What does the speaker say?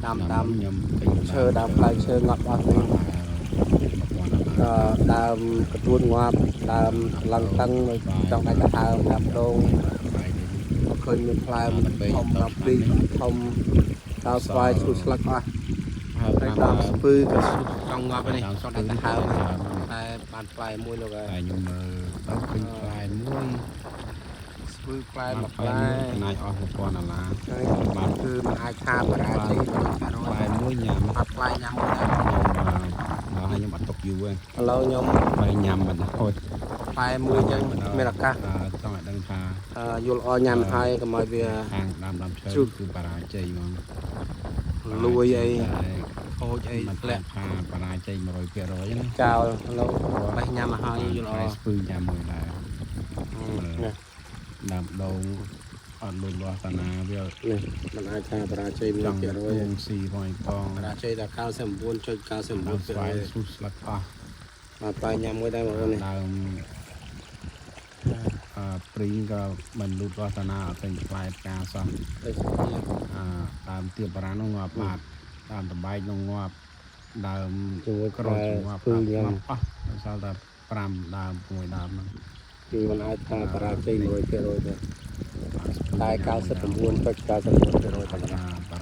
ដើមដើម ខ្ញុំទិញ ឈើដើមផ្លែឈើងាប់អស់នេះក៏ដើមកទួតងាប់ដើមឡឹងតឹងចង់ដាច់ដហើមដើមដូងក៏ឃើញមានផ្លែធំដល់ពីរធំដើមស្វាយឈូសស្លឹកអស់ ហើយ ហើយដើមស្ពឺក៏ចង់ងាប់នេះចង់ដាច់ដហើមតែបានផ្លែមួយលោកហើយ តែខ្ញុំមើលទៅឃើញផ្លែមួយ ស្ពឺផ្លែ បាន មួយផ្លែ ផ្លែមួយចំណាយអស់1000ដុល្លារ ហើយ បាន គឺមិនអាចថាបរាជ័យ100% ផ្លែមួយញ៉ាំ អត់ផ្លែញ៉ាំមួយដែរ ខ្ញុំដល់ហើយខ្ញុំអត់ទុកយូរទេ ឥឡូវខ្ញុំ បាយញ៉ាំបាត់ហើយ ផ្លែមួយអញ្ចឹងមានឱកាស ចង់ឲ្យដឹងថា យល់អញ៉ាំហើយកុំឲ្យវា ខាងដើមដើមឈើគឺបរាជ័យហ្មង លួយអីខូចអី មិន ធ្លាក់ ថាបរាជ័យ100%ណា ចោលឥឡូវបេះញ៉ាំឲ្យហើយយល់អ ផ្លែស្ពឺញ៉ាំមួយដែរ នេះ ដើមដូងអត់លូតលាស់តាណាវា នេះមិនអាចថាបរាជ័យ ចង់ 100% ទេ ងស៊ីផងឯផង បរាជ័យតែ99.99% ដើមស្វាយស៊ូស្លឹកអស់ បាទផ្លែញ៉ាំមួយដែរបងប្អូននេះ ដើមអឺព្រីងក៏មិនលូតលាស់តាណាអត់ពេញផ្លែផ្កាសោះ ទៅ អឺដើមទៀបបារាំងនោះងាប់បាត់ដើមតបែកនោះងាប់ដើម ជាមួយ ក្ ក្រោយ រូចងាប់ ស្ពឺញ៉ាំ ងាប់អស់សល់តែ5ដើម6ដើមហ្នឹង គឺមិនអាចថាបរាជ័យ100%ទេ បានស្ពឺ តែ ញ៉ាំ 99.99%តែប៉ុណ្ណោះ ប